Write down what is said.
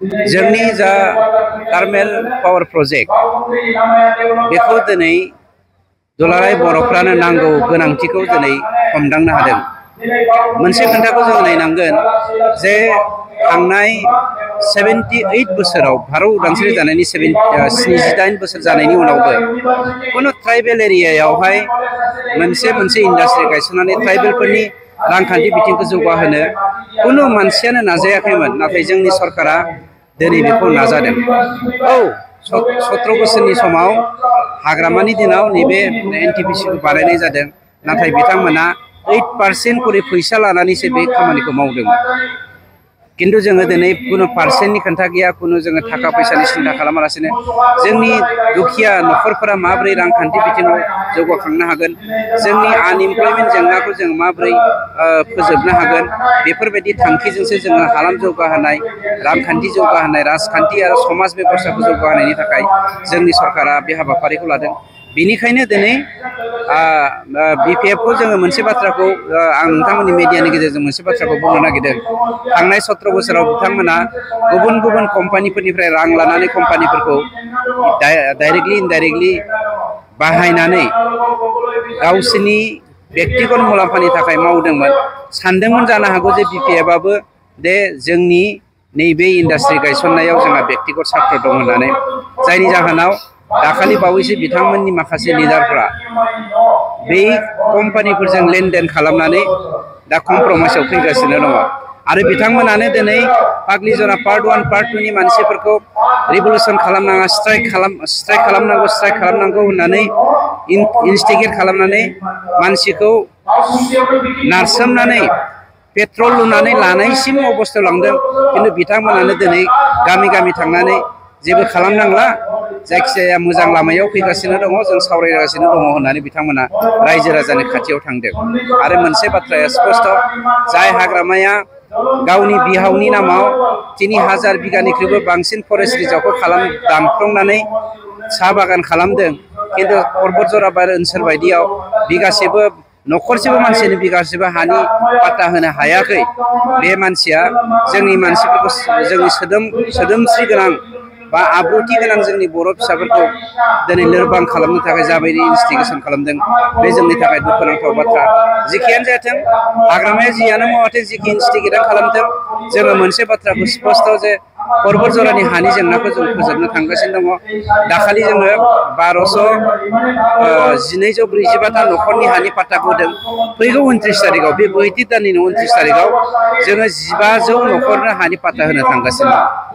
जोंनि जा thermal power project बेखौ दिनै दुलाराय बर'फ्रानो नांगौ गोनांथिखौ दिनै हमदांनो हादों। मोनसे खोथाखौ जों नायनांगोन जे थांनाय 78 बोसोराव भारत उदांस्रि जानायनि 78 बोसोर जानायनि उनावबो कुनु ट्राइबेल एरियायावहाय मोनसे इन्डास्ट्रि गायसननानै ट्राइबेलफोरनि रांखान्थि बिथिंखौ जौगाहोनो कुनु मानसियानो नाजायाखैमोन। नाथाय जोंनि सरकारा दिनै बेखौ नाजादों। औ 17 बोसोरनि समाव हाग्रामानि दिनाव नैबे एनटिपिसिखौ बानायनाय जादों। नाथाय बिथांमोना 8% करि फैसा लानानैसो बे खामानिखौ मावदों। किन्तु जोङो दिनै कुनु पार्सेन्टनि खोथा गैया, कुनु जोङो थाखा फैसानि सिन्था खालामालासिनो जोंनि दुखिया न'खरफोरा माबोरै रांखान्थि बिथिङाव जौगाखांनो हागोन, जोंनि आनइमप्लयमेन्ट जेंनाखौ जों माबोरै फोजोबनो हागोन, बेफोरबायदि थांखिजोंसो जोङो हालाम जौगाहोनाय, रांखान्थि जौगाहोनाय, राजखान्थि आरो समाज बेबस्थाखौ जौगाहोनायनि थाखाय जोंनि सरकारा बे हाबाफारिखौ लादों। बिनिखायनो दिनै बिपिएफखौ जोङो मोनसे बाथ्राखौ आं नोंथांमोननि मिडियानि गेजेरजों मोनसे बाथ्राखौ बुंनो नागिरदों। थांनाय 17 बोसोराव बिथांमोना गुबुन गुबुन कम्पानिफोरनिफ्राय रां लानानै कम्पानिफोरखौ डाइरेक्टलि इनडाइरेक्टलि बाहायनानै गावसोरनि बेक्तिगत मुलाम्फानि थाखाय मावदोंमोन। सानदोंमोन जानो हागौ जे बिपिएफआबो दे जोंनि नैबे इन्डास्ट्रि गायसननायाव जोंहा बेक्तिगत सार्थ दं होननानै, जायनि जाहोनाव दाखालि बावैसो बिथांमोननि माखासे लिडारफ्रा बै कम्पानिफोरजों लेनदेन खालामनानै दा कमप्रमाइसआव फैगासिनो दङ। आरो बिथांमोनानो दिनै पाग्लिजरा पार्ट 1 पार्ट 2 नि मानसिफोरखौ रिभलुसन खालामनाङा, स्ट्राइक खालामनांगौ होननानै इनस्टिगेट खालामनानै मानसिखौ नारसोमनानै पेट्रल लुनानै लानायसिम अबस्थायाव लांदों। किन्तु बिथांमोनानो दिनै गामि गामि थांनानै जेबो खालामनांला, जायखिजाया मोजां लामायाव फैगासिनो दङ, जों सावरायगासिनो दङ होननानै बिथांमोना रायजो राजानि खाथियाव थांदों। आरो मोनसे बाथ्राया स्पष्ट, जाय हाग्रामाया गावनि बिहावनि नामाव 3000 बिगानिख्रुइबो बांसिन फरेस्ट रिजार्भखौ दानफ्लंनानै साहा बागान खालामदों, किन्तु पर्बतजरा ओनसोल बायदियाव बिगासेबो न'खरसेबो मानसिनि बिगासेबो हानि पाट्टा होनो हायाखै। बे मानसिया जोंनि मानसिफोरखौ, जोंनि सोदोमस्रि गोनां बा आब्रुथि गोनां जोंनि बर' फिसाफोरखौ दिनै लोरबां खालामनो थाखाय जाबायदि इनस्टिगेसन खालामदों, बे जोंनि थाखाय दुखुनांथाव बाथ्रा। जेखियानो जाथों, हाग्रामाया जियानो मावाथों, जिखि इनस्टिगेट खालामथों, जोङो मोनसे बाथ्राखौ स्पष्ट जे पर्बतजरानि हानि जेंनाखौ जों फोजोबनो थांगासिनो दङ। दाखालि जोङो 1247 न'खरनि हानि पाट्टाखौ होदों। फैगौ 29 तारिखआव, बे बैथि दाननिनो 29 तारिखआव जोङो 1500 न'खरनो हानि पाट्टा होनो थांगासिनो दं।